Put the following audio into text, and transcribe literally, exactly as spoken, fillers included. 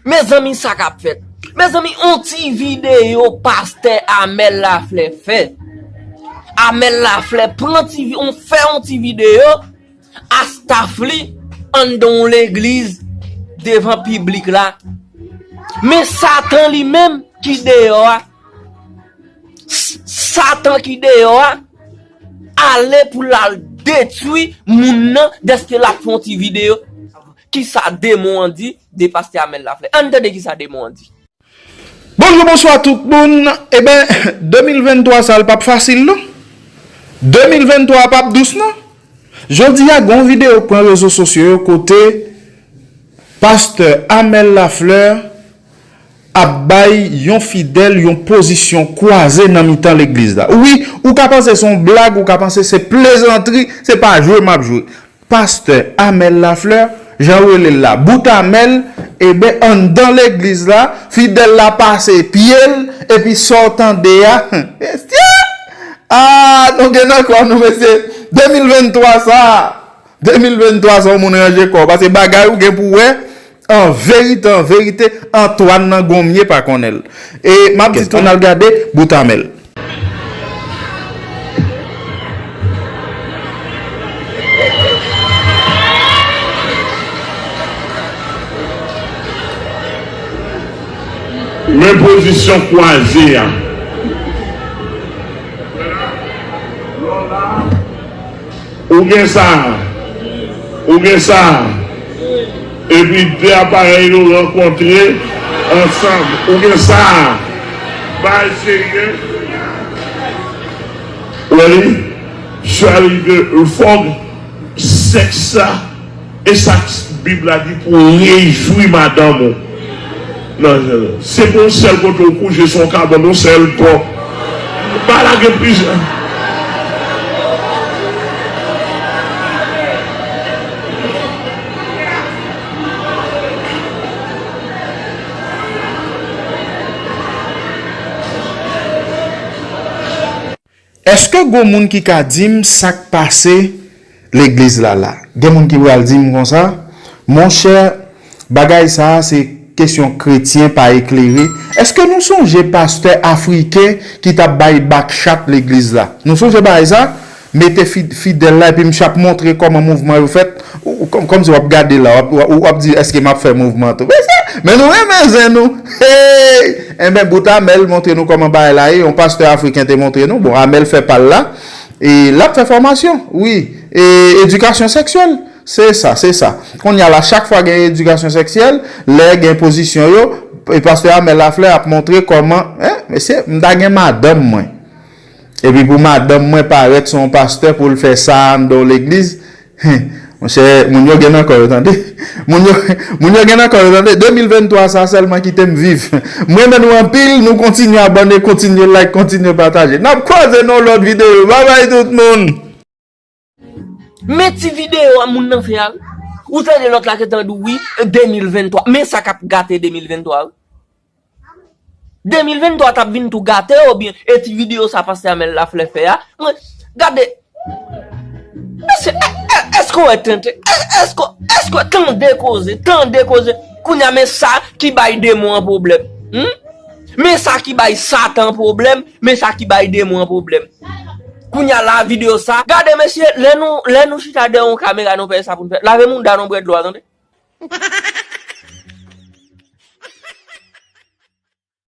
Mezanmi, sa k ap fèt? Mezanmi, on ti videyo pastè Amel Laflè fè. Amel Laflè pran ti vi-, on fè on ti videyo a staff li anndan on legliz devan piblik la. Men Satan li menm ki deyò a. S-, Satan ki deyò a ale pou l al detwi moun nan dèske l ap fè on ti videyo. Kisa demon an di de pastè Amel Laflè? Ann tande kisa demon an di. Bonjou, bonswa tout moun. Eben, de mil venntwa sa l p ap fasil non. De mil venntwa p ap dous non. Jodi a, gen yon videyo k pran rezo sosyo yo kote pastè Amel Laflè ap bay yon fidèl yon pozisyon kwaze nan mitan legliz la. Wi, ou ka panse se yon blag, ou ka panse se plezantri, se pa jwe m ap jwe. Pastè Amel Laflè, jan yo rele l la, Bout Amel, eben, anndan legliz la, fidèl la pase pye l, epi sa w tande a, mesye! Ah, nou gen nan kò nou, mesye. De mil venntwa sa, de mil venntwa sa, yon moun ranje kò w, paske bagay ou gen pou w wè, an verite, an verite, Antwàn nan Gonmye pa konnen l. E m ap di tou n al gade Bout Amel. Men pozisyon kwaze a. Ou gen sa. Ou gen sa. Epi de aparèy yo rankontre ansanm. Ou gen sa. Bagay serye. Wè li, sexuality, fòk sèks la, e sa Bib la di pou rejwi madanm ou. Non, se pa yon sèl kote w kouche, se yon kabann, yon sèl pòt. Pa lage plizyè. Èske gon moun ki ka di m sa k pase legliz la la? Gen moun ki pral di m konsa, monchè, bagay sa a se kesyon kretyen pa eklere. Èske nou sonje pastè afriken ki t ap bay bakchat legliz la? Nou sonje bagay sa? Mete fi-, fidèl la epi m ap montre kòman mouvman yo fèt. Ou, ou, kòm, kòmsi w ap gade la, w ap, w ap, w ap di, èske m ap fè mouvman tou? Men sa, men nou renmen zen nou. Hey! Enben, Bout Amel montre nou kòman bagay la ye. Yon pastè afriken te montre nou. Bon, Amel fè pa l la. E l ap fè fòmasyon, wi. E edikasyon seksyèl. Se sa, se sa. Kounye a la, chak fwa gen edikasyon seksyèl, lè gen pozisyon yo, e pastè Amel Laflè ap montre kòman, en, mesye, m ta gen madanm mwen. Epi pou madanm mwen parèt se yon pastè pou l fè sa anndan yon legliz, monchè, moun yo gen nan kò yo, tande. Moun yo, moun yo gen nan kò yo, tande. De mil venntwa sa sèlman kite m viv. M renmen nou anpil, nou kontinye abòne, kontinye like, kontinye pataje. N ap kwaze nan yon lòt videyo. Babay tout moun! Men ti videyo a moun nan fè a wi. Ou tande lòt la gentan di w wi, de mil venntwa. Men sa k ap gate de mil venntwa wi. De mil venntwa t ap vin tou gate oubyen e ti videyo sa pastè Amel Laflè fè a. Mwen, gade. Mesye, è-, è-, èske w wè tenten? È-, èske, èske, tande koze, tande koze. Kounye a men sa ki bay demon an pwoblèm. Hmm? Men sa ki bay Satan pwoblèm, men sa ki bay demon an pwoblèm. Kounye a la videyo sa. Gade mesye, lè nou, lè nou chita dèyè yon kamera, nou fè sa pou n fè. Lave mouda nou bwè dlo a, tande.